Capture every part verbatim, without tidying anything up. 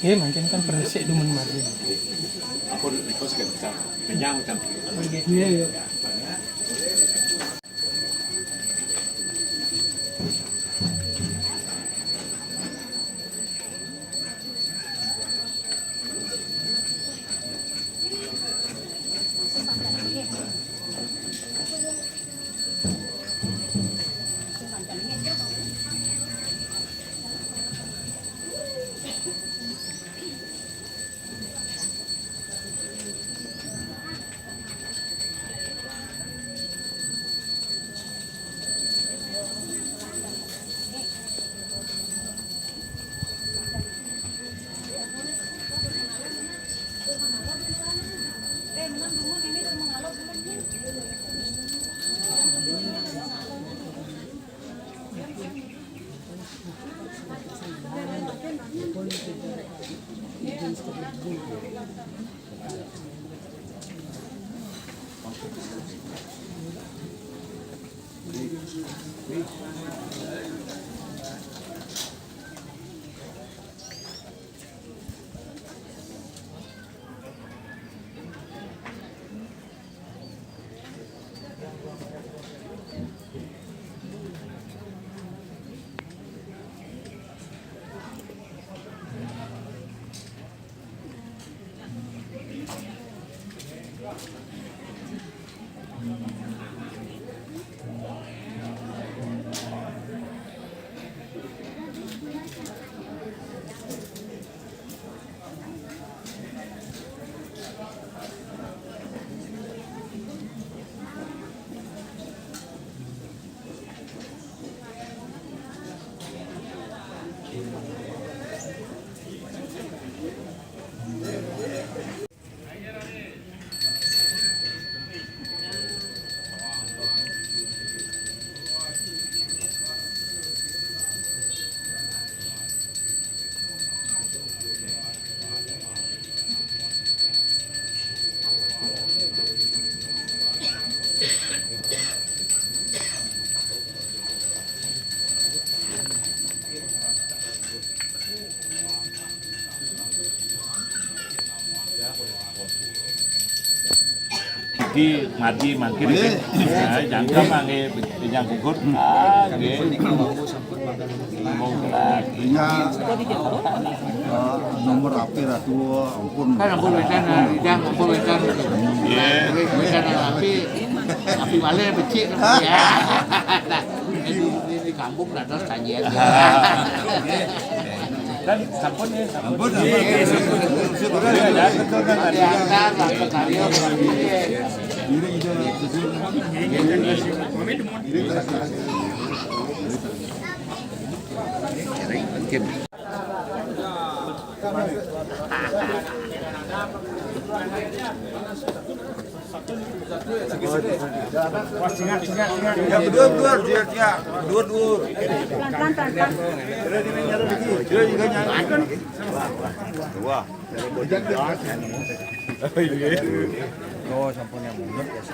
Iya, mungkin kan beresik dumun madu. Aku request kan bisa kenyang macam. Iya, iya. Di mati mangkin. Nggih. Nah, jangkep nggih, yang gugur. Ah, nggih. Ngomong lagi. Nya, eh, nomor H P Ratu, ampun. Kan ampun wétan, Rijang, ampun wétan. Nggih. Wétan H P, H P wale becik. Ya. Di, di, di kampung dados sajian. Kan sampun ya, sampun. Ampun, ampun. Iya, iya, betul kan. Diantar, diantar, diantar. Ini kita, ini kita. Ya, berdua, berdua, dia, dia. Dua, dua. Pelan-pelan, pelan-pelan. Dia juga nyanyi. Wah. Oh, sampun yang mundur ya.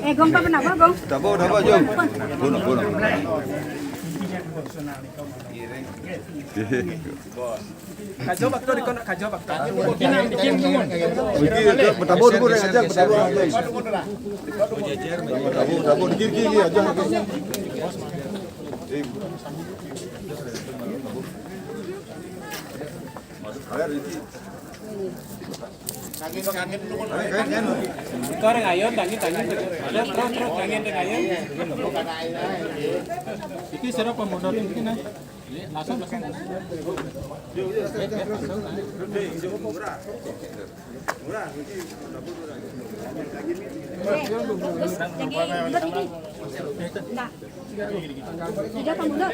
Eh, Gong, apa kenapa, Gong? Kenapa, kenapa, Jom? Bunuh, bunuh. Kajo bakto di kono, kajo bakto. Iki, iki, betabu dulu, Rek, aja, betabu. Betabu, betabu, di kiri, kiri, aja. Ayo, Riki. Kau orang ayun, tangi, tangi. Terus, terus, terus, tangi, tangi. Iki sira pemuda iki, nah. Langsung, langsung. Nah. Sudah, Pak Muda?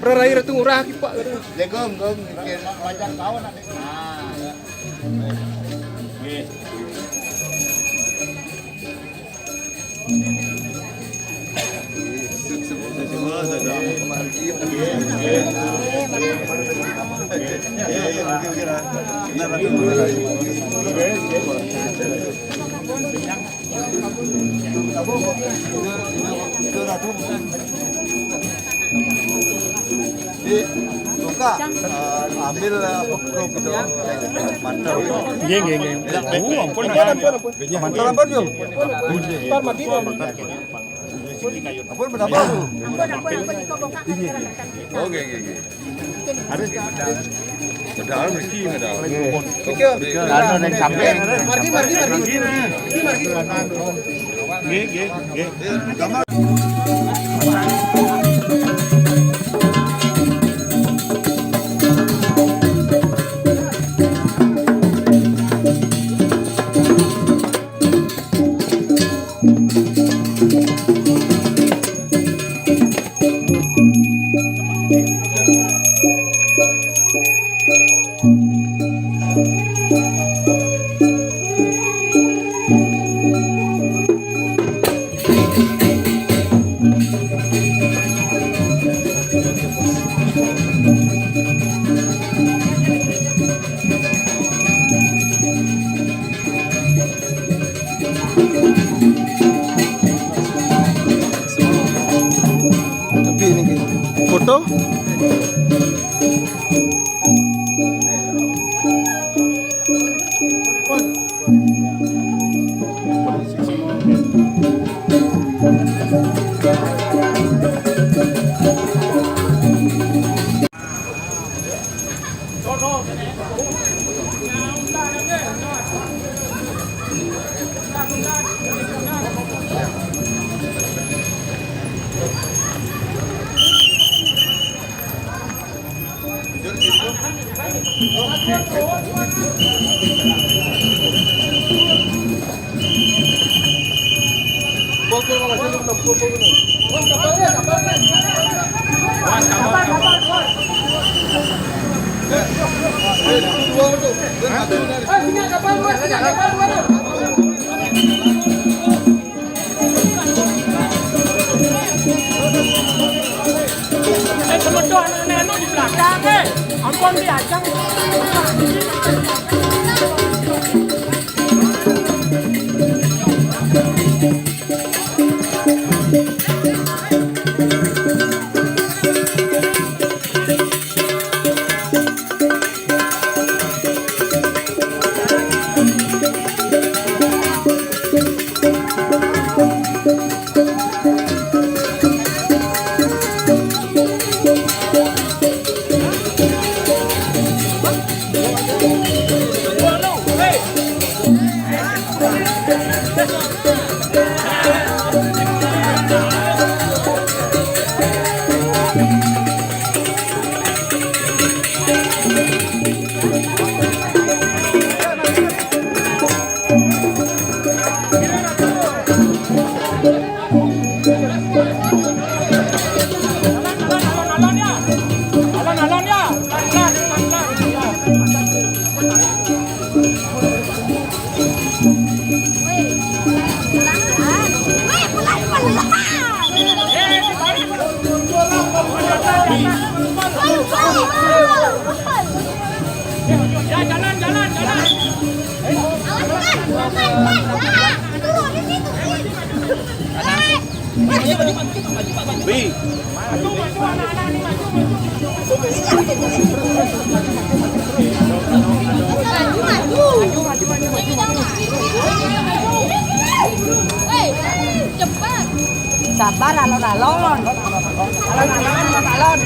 Perarai Ratu Ngurah ki, Pak. Legom, gom, mikir macam kau nak. Nah. Di, buka, eh, ambil, eh, apa, grup itu, eh, mantel. Nggih, nggih, nggih. Oh, ampun. Mantel apa, Jung? Ntar mati, Jung. Ampun, berapa tu? Ampun, ampun, ampun, iko bongkar. Oke, oke, oke. Ada sih, ada. Ada rezeki, ada. Oke. Ada yang sampai. Margi, margi, margi. Margi, margi. Nggih, nggih, nggih. Tapi ini foto. Eh, semedo anak-anak di belakang, eh. Ampun, diajak. Sabar, alon-alon. Alon-alon, alon-alon.